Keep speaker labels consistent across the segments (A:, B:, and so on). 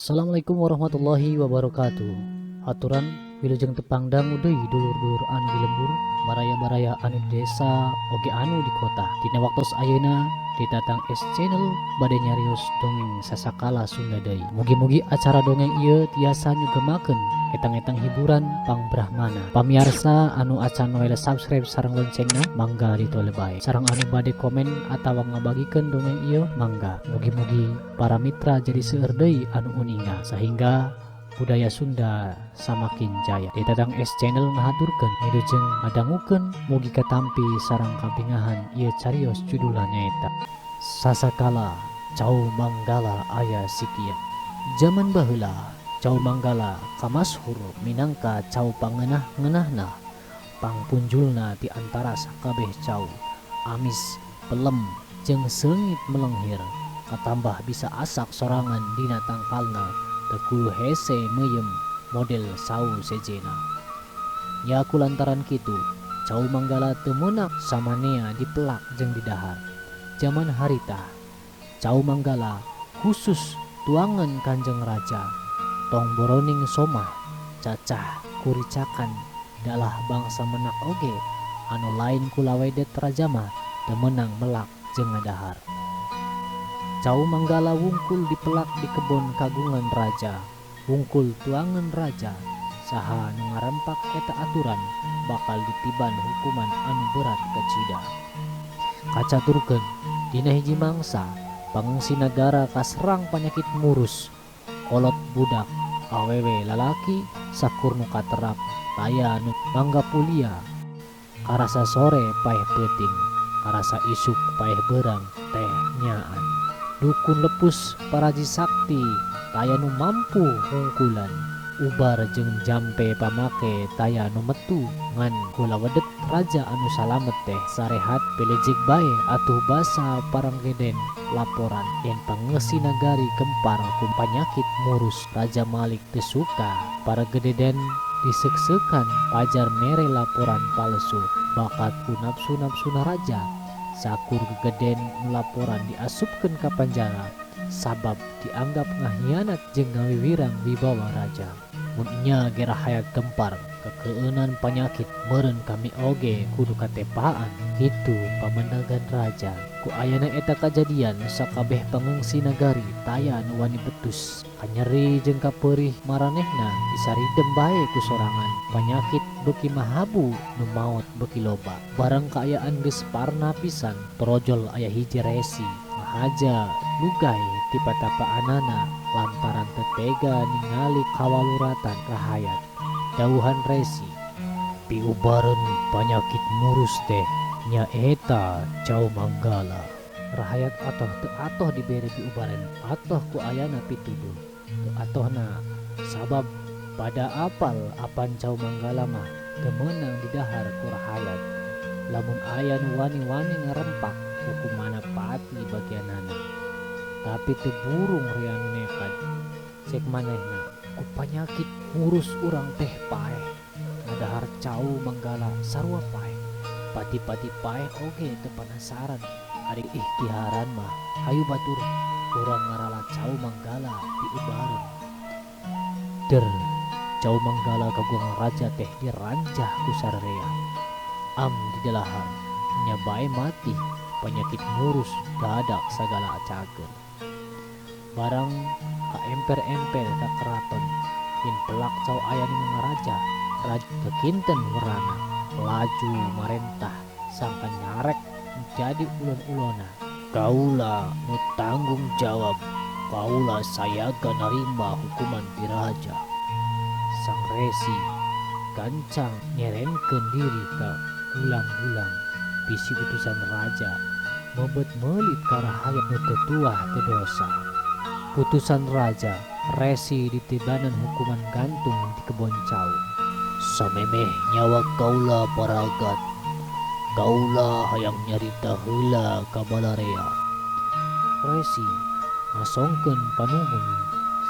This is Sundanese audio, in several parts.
A: Assalamualaikum warahmatullahi wabarakatuh. Aturan wilujeng tepang dangu deui dulur-dulur anu di lembur, baraya-baraya anu di desa oge anu di kota. Dina waktos ayeuna di Tatang S Channel bade nyarios dongeng sasakala Sunda deui. Mugi-mugi acara dongeng ieu tiasa nyugemakeun etang-etang hiburan pangbrahmana. Pamiarsa anu acan noel subscribe sareng loncengna, mangga ditole bae. Sareng anu bade komen atawa ngabagikeun dongeng ieu, mangga. Mugi-mugi para mitra jadi seueur deui anu uninga sehingga budaya Sunda samakin jaya. Di Tatang S Channel ngahaturkeun wilujeng ngadangukeun, mugi katampi sareng kabingahan. Ieu carios, judulna nyaeta Sasakala Cau Manggala Aya Sikieun. Jaman baheula, Cau Manggala kamashur minangka cau pangeunah-ngeunahna, pangpunjulna di antara sakabeh cau. Amis, pelem, jeung seungit melenghir, katambah bisa asak sorangan dina tangkalna, teu kudu hese meuyeum model sau sejenna. Nya kulantaran kitu, Cau Manggala teu meunang samanea dipelak jeung didahar. Jaman harita, Cau Manggala khusus tuangan Kanjeng Raja. Tong boroning somah, cacah, kuricakan, dalah bangsa menak oge anu lain kulawedet raja mah teu meunang melak jeung ngadahar. Cau Manggala wungkul dipelak di kebon kagungan raja, wungkul tuangan raja. Saha nu ngarempak eta aturan bakal ditiban hukuman anu berat kacida. Kacaturkeun, dina hiji mangsa pangungsi nagara kaserang panyakit murus. Kolot budak, awewe, lalaki, sakur nu katerap taya nu mangga pulia. Karasa sore paeh peuting, karasa isuk paeh beurang teh nyaan. Dukun lepus, paraji sakti taya nu mampu hungkulan. Ubar jeung jampe pamake taya nu metu, ngan kulawedet raja anu salamet teh sarehat pelejek bae. Atuh basa paranggeden laporan yen pangeusi nagari gempar ku panyakit murus. Raja Malik teu suka, para gededen diseuk-seukan pajar mere laporan palsu. Bakat ku nafsu-nafsuna raja, sakur gegeden nu laporan diasupkeun ka panjara sabab dianggap ngahianat jeung ngawiwirang wibawa raja. "Mun nya ge rahayat gempar kakeueunan panyakit, meureun kami oge kudu katepaan," kitu pamendegan raja. Ku ayana eta kajadian, sakabeh pangungsi nagari taya nu wani betus, kanyeri jeung kapeurih maranehna disaridem bae ku sorangan. Panyakit beuki mahabu, nu maot beuki loba. Barang kaayaan geus parna pisan, torojol aya hiji resi ngahaja lugai ti patapaanana lantaran teu tega ningali kawaluratan rahayat. Dawuhan resi, "Piubareun panyakit murus teh nyaeta Cau Manggala." Rahayat atoh teu atoh dibere piubareun, atoh ku ayana pituduh. Teu atohna sabab pada apal apan Cau Manggala mah teu meunang didahar ku rahayat. Lamun aya nu wani-wani ngarempak, hukumanna pati bagianana. Tapi teu burung rea nu nekad. Cek manehna, "Ku panyakit murus urang teh paeh, ngadahar Cau Manggala sarua paeh." Pati-pati paeh oge teu panasaran. Ari ihtiharan mah hayu batur urang ngarala Cau Manggala piubareun. Der, Cau Manggala kagungan raja teh diranjah ku sararea. Am didalahar nya bae mati panyakit murus dadak sagala cager. Barang kaemper-emper ka keraton yen pelak cau aya nu ngaraja, raja kekinten werana laju marentah sangkan nyarek jadi ulon-ulona. "Kaula nu tanggung jawab, kaula sayaga narima hukuman ti raja." Sang resi gancang nyerenkeun diri ka gulang-gulang bisi utusan raja mebet meulit ka rahayat nu teu tuah teu dosa. Putusan raja, resi ditibanan hukuman gantung di kebon cau. "Samemeh nyawa kaula paragat, kaula hayang nyarita heula ka balarea." Resi ngasongkeun panuhun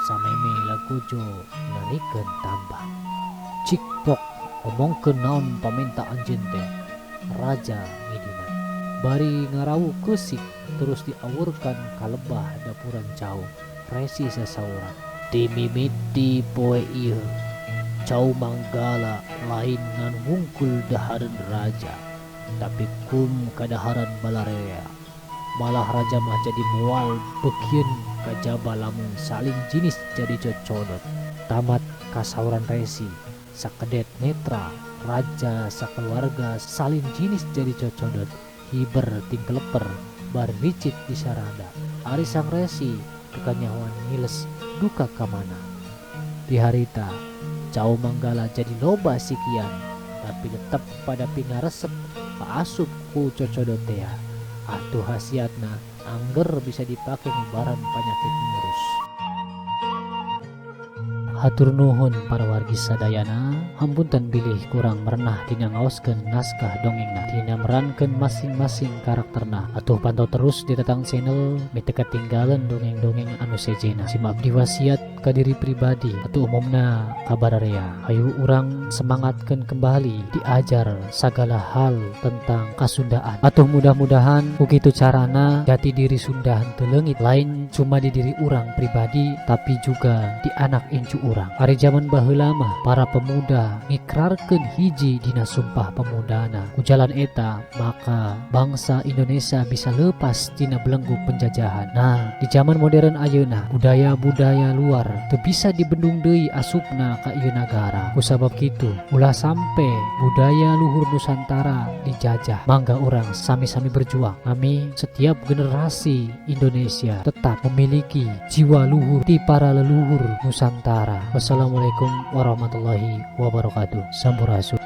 A: samemeh lagojo narikeun tambang. "Cik pok omongkeun naon pamenta anjeun teh," raja ngidinan. Bari ngarawu keusik terus diawurkan ka lebah dapuran cau. Resi sasauran. Ti mimiti poe ieu Cau Manggala lain ngan wungkul dahareun raja, tapi kum kadaharan balarea. Malah raja mah jadi moal beukieun kajaba lamun salin jinis jadi cocodot. Tamat kasauran resi, sakedet netra raja sakaluarga salin jinis jadi cocodot hiber tingkeleper bari ricit di sarada. Ari sang resi teu kanyahoan ngiles duka ka mana. Ti harita Cau Manggala jadi loba sikian tapi tetep pada pingaresep kaasup ku cocodot tea. Atuh hasiatna angger bisa dipake ngubaran panyakit murus. Hatur nuhun para wargi sadayana, hapunten bilih kurang merenah dina ngaoskeun naskah dongengna, dina merankeun masing-masing karakterna. Atuh pantau terus di Tatang Channel meh teu katinggalan dongeng-dongeng anu sejena. Sim abdi wasiat ka diri pribadi atau umumna ka bararea. Hayu urang semangatkeun kembali diajar sagala hal tentang kasundaan. Atuh mudah-mudahan ku kitu carana jati diri Sunda henteu leungit, lain cuma di diri urang pribadi tapi juga di anak incu urang. Ari jaman baheula mah para pemuda ngikrarkeun hiji dina sumpah pemudana. Ku jalan eta maka bangsa Indonesia bisa lepas tina belenggu penjajahan. Nah, di zaman modern ayeuna budaya-budaya luar teu bisa dibendung deui asupna ka ieu nagara. Kusabab kitu ulah sampe budaya luhur Nusantara dijajah. Mangga urang sami-sami berjuang. Kami setiap generasi Indonesia tetap memiliki jiwa luhur ti para leluhur Nusantara. Wassalamualaikum warahmatullahi wabarakatuh. Sampurasun.